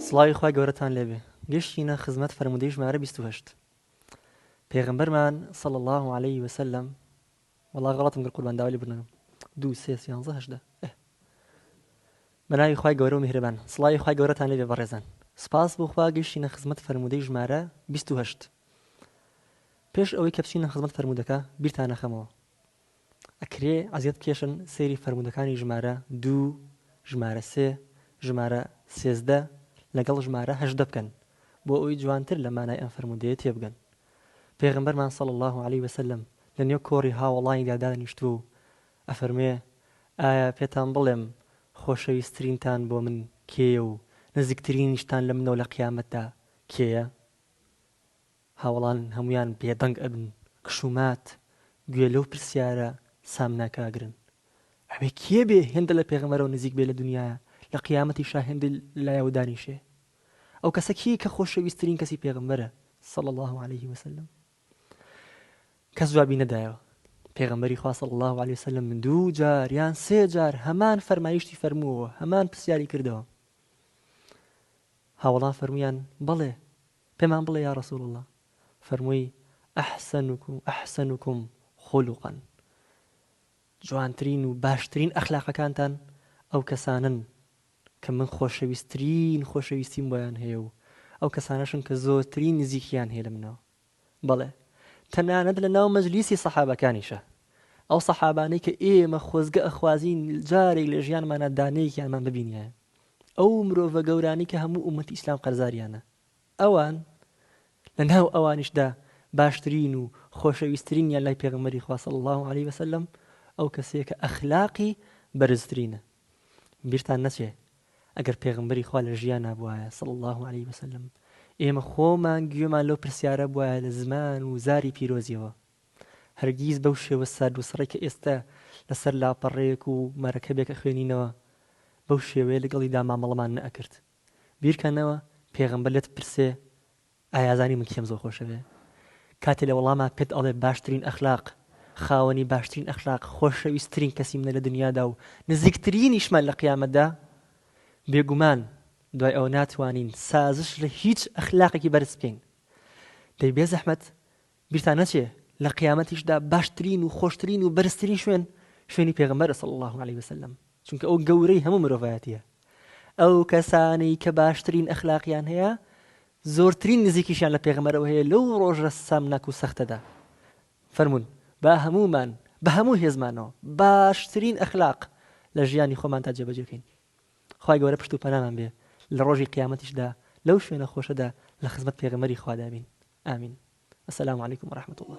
سڵاوی خوای گەورەتان لێبێ گەشتینە خزمەت فەرموودەی ژمارە 28 پێغەمبەرمان صلی اللە علیه وسلم وەڵا غەڵەتم کرد قوربان داوای لێبوردنەکەم دوو سێ سیانزە هەژدە ئه بەناوی خوای گەورە و میهرەبان سڵاوی خوای گەورەتان لێبێ بەڕێزان سپاس بۆ خوا گەشتینە خزمەت فەرموودەی ژمارە 28 پێش ئەوەی کە بچینە خزمەت فەرموودەکە بیرتان نەخەمەوە ئەکرێ ئەزیەت بکێشن سەیری فەرموودەکانی ژمارە دوو، ژمارە سێ، ژمارە 13 لەگەڵ ژمارە 18 بکەن بۆ ئەوەی جوانتر لە مانای ئەم فەرموودەیە تێبگەن. پێغەمبەرمان صلی اللە علیە وسلم لە نێو کۆڕی هاوەڵانیدا دانیشتووە و ئەفەرموێ، ئایا پێتان بڵێم خۆشەویستترینتان بۆ من کێیە و نزیکترینیشتان لە منەوە لە قیامەتدا کێیە؟ هاوەڵان هەموویان بێدەنگ ئەبن، کش و مات گوێ لەو پرسیارە سامناکە ئەگرن. ئەبێ کێ بێ هێندە لە پێغەمبەرەوە نزیک بێ لە دونیایا، لە قیامەتیشا هێندەی لایەوە دانیشێ؟ ئەو کەسە کێیە کە خۆشەویستترین کەسی پێغەمبەرە، صلی اللە علیه وسلم؟ کەس جوابی نەدایەوە. پێغەمبەری خوا صلی اللە علیه وسلم دوو جار یان سێ جار هەمان فەرمایشتی فەرمووەوە، هەمان پرسیاری کردەوە. هاوەڵان فەرموویان، بەڵێ، پێمان بڵێ یا رسول اللە؟ فەرمووی، احسنکم احسنکم خلقا، جوانترین و باشترین ئەخلاقەکانتان ئەو کەسانەن کە من خۆشەویسترین خۆشەویستیم بۆیان هەیە و ئەو کەسانەشن کە زۆرترین نزیکیان هەیە لە منەوە. بەڵێ تەنانەت لە ناو مەجلیسی سەحابەکانیشە ئەو سەحابانەی کە ئێمە خۆزگە ئەخوازین جارێک لە ژیانمانا دانەیەکیانمان ببینیایە ئەو مرۆڤە گەورانەی کە هەموو ئومەتی ئیسلام قەرزاریانە ئەوان لە ناو ئەوانیشدا باشترین و خۆشەویسترینیان لای پێغەمبەری خوا صلی اللە علیه وسلم ئەو کەسەیە کە ئەخلاقی بەرزترینە بیرتان نەچێ ئەگەر پێغەمبەری خوا لە ژیانا بوایە صلی اللە علیه وسلم ئێمە خۆمان گوێمان لەو پرسیارە بوایە لە زمان و زاری پیرۆزیەوە هەرگیز بەو شێوە سارد و سڕەی کە ئێستا لەسەر لاپەڕەیەک و مەرەکەبێک ئەخوێنینەوە بەو شێوەیە لەگەڵیدا مامەڵەمان نەئەکرد. بیرکەنەوە پێغەمبەر لێت بپرسێ ئایا ئەزانی من کێم زۆر خۆشەوێ؟ کاتێ لە وەڵاما پێت ئەڵێ باشترین ئەخلاق، خاوەنی باشترین ئەخلاق، خۆشەویستترین کەسی منە لە دنیادا و نزیکترینیشمان لە قیامەتدا، بێگومان دوای ئەوە ناتوانین سازش لە هیچ ئەخلاقێکی بەرز بکەین. دەی بێزەحمەت بیرتان نەچێ لە قیامەتیشدا باشترین و خۆشترین و بەرزترین شوێن شوێنی پێغەمبەرە صلی اللە علیه وسلم چونکە ئەو گەورەی هەموو مرۆڤایەتیە ئەو کەسانەی کە باشترین ئەخلاقیان هەیە زۆرترین نزیکیشیان لە پێغەمبەرەوە هەیە لەو ڕۆژە سامناک و سەختەدا فەرمونون با هەموومان بە هەموو هێزمانەوە باشترین ئەخلاق لە ژیانی خۆماندا جێبەجێکەین خوای گەورە پشت و پەنامان بێ لە ڕۆژی قیامەتیشدا لەو شوێنە خۆشەدا لە خزمەت پێغەمبەری خوادا بین. آمین. السلام علیکم و رحمة اللە.